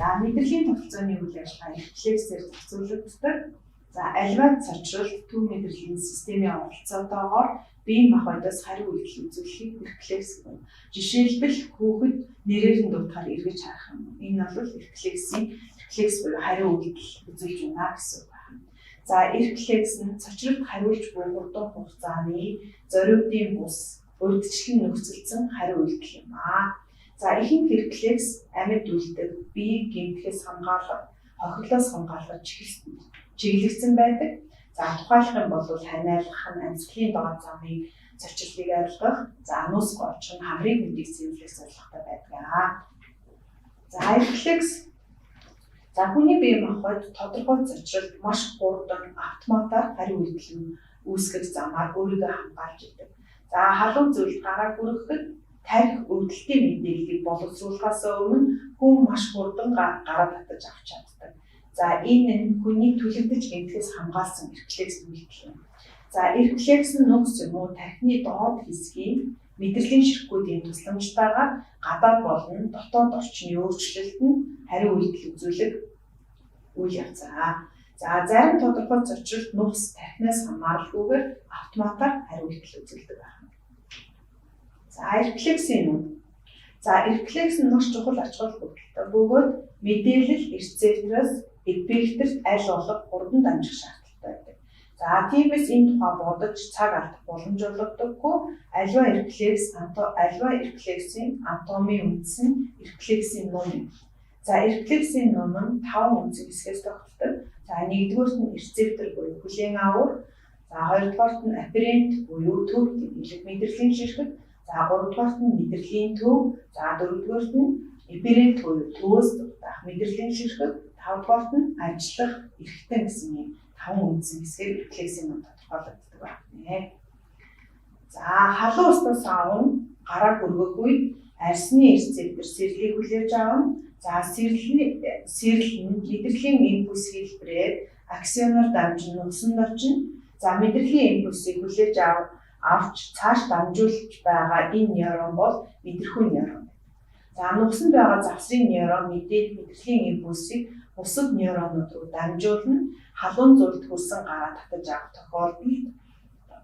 За, мэдрэлийн тогтолцооны үйл ажиллагаа рефлексээр зохицуулагддаг. За, аливаа цочрол төв мэдрэлийн системийн оролцоотойгоор биеийн махбодоос хариу үйлдэл үзүүлэхийг рефлекс гэнэ. Жишээлбэл, хүүхэд нэрээр нь дуудахаар эргэж харах юм. Энэ бол рефлекс буюу хариу үйлдэл үзүүлж байна гэсэн үг байна. За, рефлекс нь цочролд хариулж буй хурдан хугацааны зориудын бус урьдчилан нөхцөлдсөн хариу үйлдэл юм аа. За, ихэнх рефлекс амьд үлдэх, биеийг гэмтэхээс хамгаалах, хохирлоос хамгаалах чиглэгдсэн байдаг. За, тухайлах юм бол ханиалгах нь амьсгалын доод замын цочрлыг арилгах, за, нүүс голчих нь хамрын хөндийг цэвэрлэх зорилготой байдаг. За, рефлекс. За, хүний бие махбод тодорхой цочролд маш хурдан автоматар хариу үйлдэл үүсгэх замаар өөрийгөө хамгаалж идэг. За, халуун зүйлд гараа хүргэхэд тархи өвдөлтийн мэдээллийг боловсруулахаас өмнө хүн маш хурдан гараа татаж авч чаддаг. За, энэ нь хүний түлэгдэж гэмтэхээс хамгаалсан рефлекс үйлдэл юм. За, рефлекс нь нухас юм уу тархины доод хэсгийн мэдрэлийн ширхгүүдийн тусламжтайгаар гадаад болон дотоод орчны өөрчлөлт нь хариу үйлдэл үзүүлэх үйл явц. За, зарим тодорхой цочролд нухас тархинаас хамааралгүйгээр автоматар хариу үйлдэл үзүүлдэг байна. За, рефлексийн нум. За, рефлекс нь маш чухал ач холбогдолтой бөгөөд мэдээлэл рецептороос эффекторт аль болох хурдан дамжих шаардлагатай байдаг. За, тиймээс энэ тухай бодож цаг алдах боломж олгодоггүй. Аливаа рефлексийн анатомийн үндэс нь рефлексийн нум юм. За, рефлексийн нум нь таван үндсэн хэсгээс тогтдог. За, нэгдүгээрт нь рецептор буюу хүлээн авах, за, хоёрдугаарт нь афферент буюу төв тэмдэглэх мэдрэлийн ширхэг, за, гуравдугаарт нь мэдрэлийн төв, за, дөрөвдүгээрт нь эфферент буюу төвөөс дутаах мэдрэлийн ширхэг, тавдугаарт нь ажиллах эрхтэн гэсэн ийм таван үндсэн хэсгээр рефлексийн нум тодорхойлогддог байна. За, халуун уснаас авна гараа хүргэх үед арьсны рецептор сэрлийг хүлээж авна. За, сэрэл нь мэдрэлийн импульс хэлбэрээр аксоноор дамжин нугасанд очино. За, мэдрэлийн импульсийг хүлээж авч цааш дамжуулж байгаа энэ нейрон бол мэдрэхүй нейрон. За, нугасанд байгаа завсрын нейрон мэдээд мэдрэлийн импульсийг бусад нейронууд руу дамжуулна. Халуун зүйлд хүрсэн гараа татаж авах тохиолдолд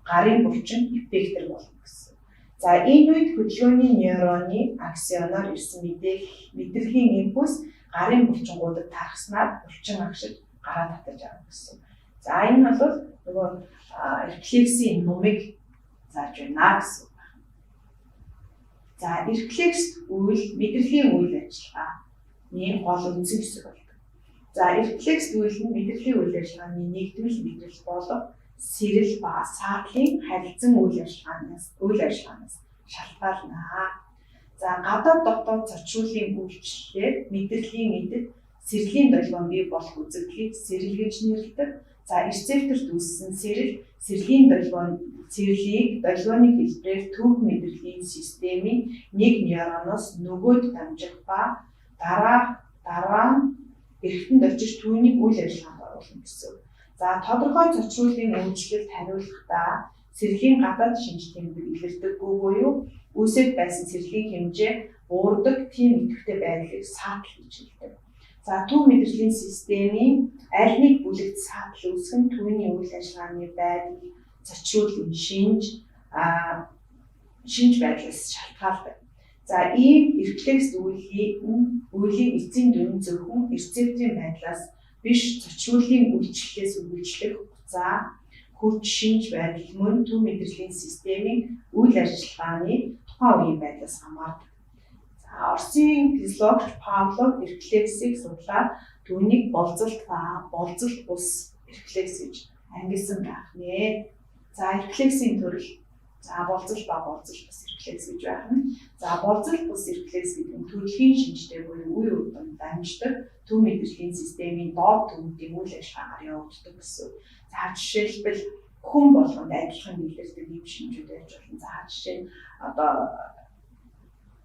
гарын булчин эффектор болно гэсэн. За, энэ үед хөдөлгөөний нейроны аксоноор ирсэн мэдээлэл мэдрэлийн импульс гарын булчингуудад тархаснаар булчин агшиж гараа татаж авах гэсэн. За, энэ бол нөгөө рефлексийн нумыг зааж байна гэсэн үг байна. За, рефлекс үйл мэдрэлийн үйл ажиллагааны гол үндсэн хэсэг болдог. За, рефлекс үйл нь мэдрэлийн үйл ажиллагааны нэгдмэл мэдрэл болох сэрэл ба саатлын харилцан үйл ажиллагаанаас шалтгаална. За, гадаад дотоод цочруулын үйлчлэлээр мэдрэлийн эдэд сэрлийн долгион бий болох үзэгдлийг сэрэл гэж нэрлэдэг. За, рецепторт үүссэн сэрэл сэрлийн долгион сэрлийг долгионы хэлбэрээр төв мэдрэлийн системийн нэг нейроноос нөгөөд дамжих ба дараа нь эрхтэнд очиж түүнийг үйл ажиллагаанд оруулна гэсэн. За, тодорхой цочруулын үйлчлэлд хариулахдаа сэрлийн гадаад шинж тэмдэг илэрдэггүй буюу үүсээд байсан сэрлийн хэмжээ буурдаг тийм идэвхтэй байдлыг саатал гэж хэлдэг. За, төв мэдрэлийн системийн аль нэг бүлэгт саатал үүсгэх нь түүний үйл ажиллагааны байдал, цочруулын шинж байдлаас шалтгаалдаг. За, ийм рефлекс үйлийн эцсийн дүн зөвхөн рецепторын байдлаас биш, цочруулын үйлчлэлээс үргэлжлэх хугацаа, хүч, шинж байдал мөн төв мэдрэлийн системийн үйл ажиллагааны тухайн үеийн байдлаас хамаардаг. За, Оросын физиологч Павлов рефлексийг судлаад түүнийг болзолт ба болзолт бус рефлекс гэж ангилсан байх нэ. За, рефлексийн төрөл. За, болзол ба болзол бус рефлекс гэж байх нь. За, болзол бус рефлекс гэдэг нь төрөлхийн шинжтэй буюу үе удам дамждаг төв мэдрэлийн системийн доод төвүүдийн үйл ажиллагаагаар явагддаг гэсэн. За, жишээлбэл, хүн болгонд адилхан илэрдэг ийм шинжүүд байж болно. За, жишээ нь одоо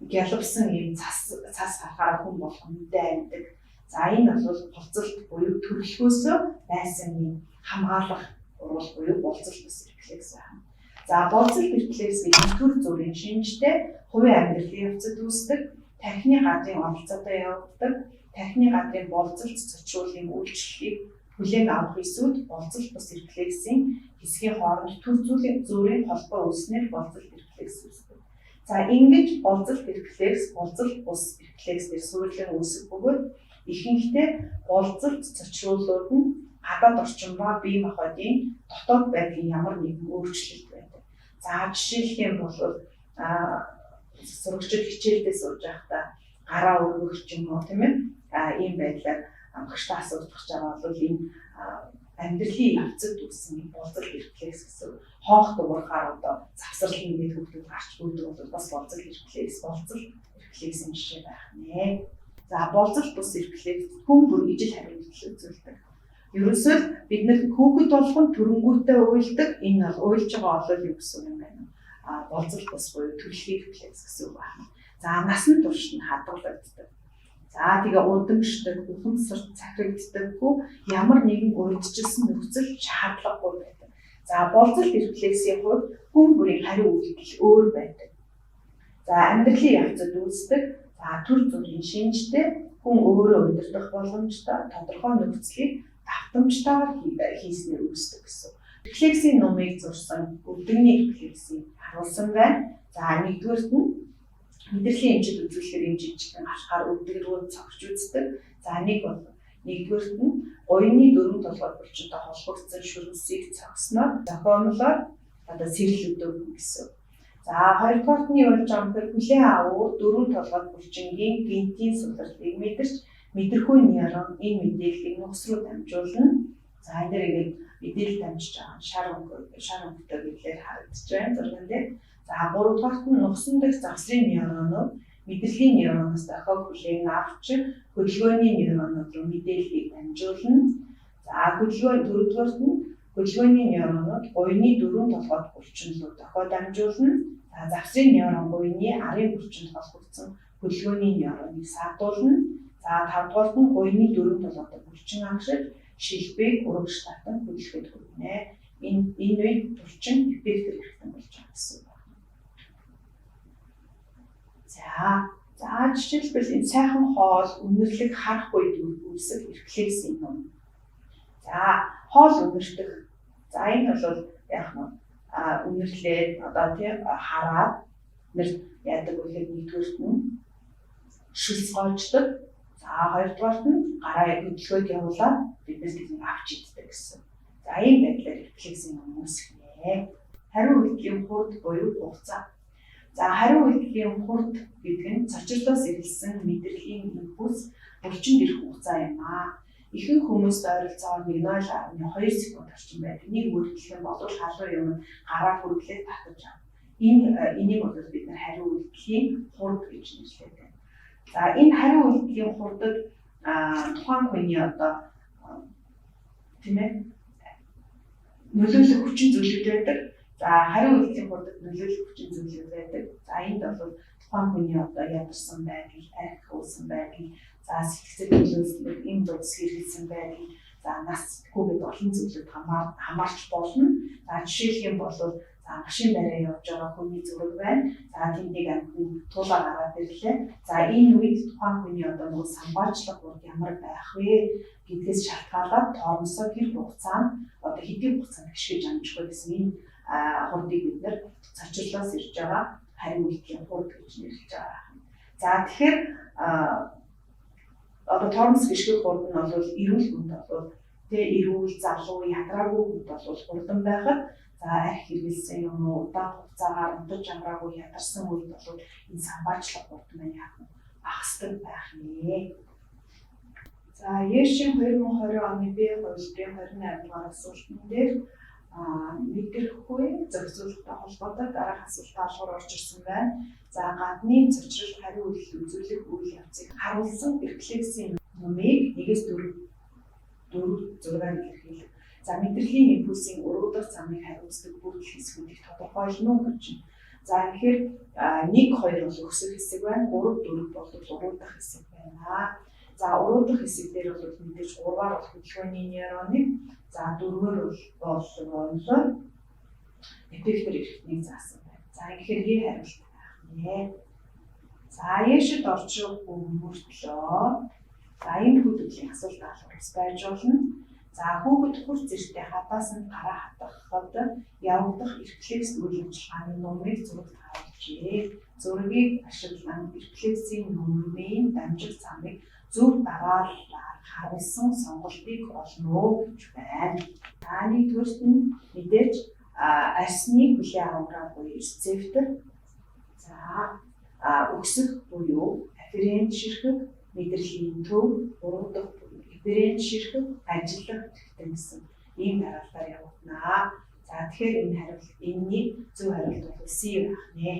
гялбсан ийм цас цас харахаараа хүн болгон нүдээ анидаг. За, энэ бол болзолт буюу төрөлхөөсөө байсан ийм хамгаалах уруул буюу болзол бус рефлекс байна. За, болзол рефлекс гэдэг нь төр зүрийн шинжтэй, хувийн амьдралын явцад үүсдэг, тархины гадрын оролцоотой явагддаг. Тархины гадрын болзолт цочруулын үйлчлэлийг хүлээн авах эсүүд болзолт бус рефлексийн хэсгийн хооронд төр зүрийн холбоо үүснээр болзолт рефлекс үүсдэг. За ингэж болзолт рефлекс, болзолт бус рефлекс дээр суурлан үүсэх бөгөөд ихэнхдээ болзолт цочруулууд нь гадаад орчин ба бие махбодын дотоод байдлын ямар нэгэн өөрчлөлт байдаг. За жишээлх юм бол сурагчид хичээлдээ сууж байхдаа гараа өргөх ч юм уу, тийм ээ, ийм байдлаар багштай асуудах гэж байгаа бол энэ амьдралын явцад үүссэн болзол рефлекс гэсэн. Хоох дуурахаар одоо завсарлана гэдэг хүүхдүүд гарч буудаг бол бас болзол рефлекс, болзол рефлексийн жишээ байх нэ. За болзол бус рефлекс хүн бүр ижил хариу үйлдэл үзүүлдэг. Ерөөсөө бид нар хүүхэд болгон төрөнгүүтээ уйлдаг. Энэ бол уйлж байгаа бол юу гэсэн юм бэ? Болзол бус буюу төрөлхийн рефлекс гэсэн үг байна. За насан турш нь хадгалагддаг. За тэгээ удамшдаг, ухамсарт захирагддаггүй ямар нэгэн урьдчилсан нөхцөл шаардлагагүй байдаг. За болзол рефлексийн хувьд хүн бүрийн хариу үйлдэл өөр байдаг. За амьдралын явцад үүсдэг. За төр зүрийн шинжтэй хүн өөрөө удирдах боломжтой тодорхой нөхцөлийг давтамжтайгаар хийснээр үүсдэг гэсэн. Рефлексийн номыг зурсан өвдөгний рефлексийг харуулсан байна. За нэгдүгээрт нь мэдрэлийн эмчит үзүүлэхээр юм жижигхэн гарахаар өвдөг рүү цогч үздэг. За нэг бол нэгдүгээрт нь гуйны дөрвөн толгой булчинтай холбогдсон шүрмсийг цогсноор зохиомлоор одоо сэрэл өгдөг гэсэн. За хоёрдугаарт нь юу болж байгаа юм бэ? Хүлээн авуур дөрвөн толгой булчингийн гентийн сулралыг мэдэрч мэдрэхүй нейрон энэ мэдээллийг нухас руу дамжуулна. За энэ дээр ингээд мэдээлэл дамжиж байгаа шар өнгөтэй гэдлээр харагдаж байна зурган дээр. За гуравдугаарт нь нухсан дэх завсрын нейронууд мэдрэлийн нейроноос дохиог хүлээн авч хөдөлгөөний нейронууд руу мэдээллийг дамжуулна. За хөдөлгөөн дөрөвдүгээрт нь хөдөлгөөний нейронууд гуйны дөрвөн толгойд булчин руу дохио дамжуулна. За завсрын нейрон гуйны арын булчинд холбогдсон хөдөлгөөний нейроныг саадуулна. За тавдугаарт нь гуйны дөрвөн толгойд булчин агшиж шилбийг урагш татан хөдөлгөхөд хүргэнэ. Энэ үед булчин эффектор эрхтэн болж байгаа гэсэн үг. За жишээлбэл энэ сайхан хоол үнэрлэг харах үед үүсэх рефлексийн ном. За хоол үнэртэх. За энэ бол яг нь үнэрлээд одоо тийм хараад нэр яадаг вэ гэхээр нэгдүгээрт нь шүлс гоождог. За хоёрдугаарт нь гараа хөдөлгөөд явуулаад бид нар тэрнийг авч иддэг гэсэн. За ийм байдлаар рефлексийн ном үүсгэнэ. Хариу үйлдэлийн хурд буюу хугацаа. За хариу үйлдэлийн хурд гэдэг нь цочрлоос эргэлсэн мэдрэлийн импульс булчинд ирэх хугацаа юм аа. Ихэнх хүмүүст ойролцоогоор 0.2 секунд орчим байдаг. Нэг мөрдлөх юм бол халуун юм гараа хүргэлээд татаж авна. Энийг бол бид нар хариу үйлдэлийн хурд гэж нэрлэдэг. За энэ хариу үйлдэлийн хурдад тухайн хүний одоо тийм ээ нөлөөлөх хүчин зүйлүүд байдаг. За хариу үйлдэлийн хурдад нөлөөлөх хүчин зүйлүүд байдаг. За энд бол тухайн хүний одоо ядарсан байдал, арх уусан байдал, за сэтгцэд нөлөөлөх эм бодис хэрэглэсэн байдал, за нас сэтгүү гэдэг олон зүйлүүд хамаарч болно. За жишээлх юм бол за машин бариа явж байгаа хүний зураг байна. За тэнд нэг амьтан туулаа гараад ирлээ. За энэ үед тухайн хүний одоо нөгөө самбаачлах хурд ямар байх вэ гэдгээс шалтгаалаад тоормосоо тэр хугацаанд одоо хэдийн хугацаанд гიშгэж амжих вэ гэсэн энэ хурдыг бид нэр цочрлоос ирж байгаа хариу үйлдэлийн хурд гэж нэрлэж байгаа юм. За тэгэхээр одоо тормос гიშгэх хурд нь бол эрүүл хүнд бол тэ эрүүл залуу ядраагүй хүнд бол хурдан байхад за арх хэрэглэсэн юм уу удаан хугацаагаар унтаж амраагүй ядарсан үед бол энэ самбаачлах хурд маань яг багасдаг байх нэ. За Ешин 2020 оны Б хувилбарын 28 дугаар асуултан дээр мэдрэхгүй зохицуулалттай холбоотой дараах асуулт даалгавар орж ирсэн байна. За гадны цочрол хариу үйлдэл үзүүлэх үйл явцыг харуулсан рефлексийн номыг 1-ээс 4 4 6 илэрхийлэх. За мэдрэлийн импульсийн уруудах замыг хариуцдаг бүрдэл хэсгүүдийг тодорхойлно уу гэж. За тэгэхээр 1 2 бол өсөх хэсэг байна. 3 4 бол уруудах хэсэг байна. За уруудах хэсэг дээр бол мэдээж 3-аар бол хөдөлгөөний нейроныг, за 4-ээр бол эффектор эрхтнийг заасан байна. За тэгэхээр Е хариулт байх нэ. За Ешэд орчихгүй мөртлөө За энэ хөдөлгөөний асуулт даалгавар байж болно. За хүүхэд хурц эртээ хадаас нь гараа хатгахад явагдах рефлекс үйл ажиллагааны номыг зурагт харуулжээ. Зургийг ашиглан рефлексийн номын дамжих замыг зөв дараалалаар харуулсан сонголтыг олно уу гэж байна. За нэгдүгээрт нь мэдээж арьсны хүлээн авамраа буюу рецептор, за өксөх буюу афферент ширхэг, мэдрэлийн төв, уруудах буюу эфферент ширхэг, ажиллах тэгтэн гэсэн ийм дараалалаар явагдана. За тэгэхээр энэ хариулт энэний зөв хариулт бол C байх нэ.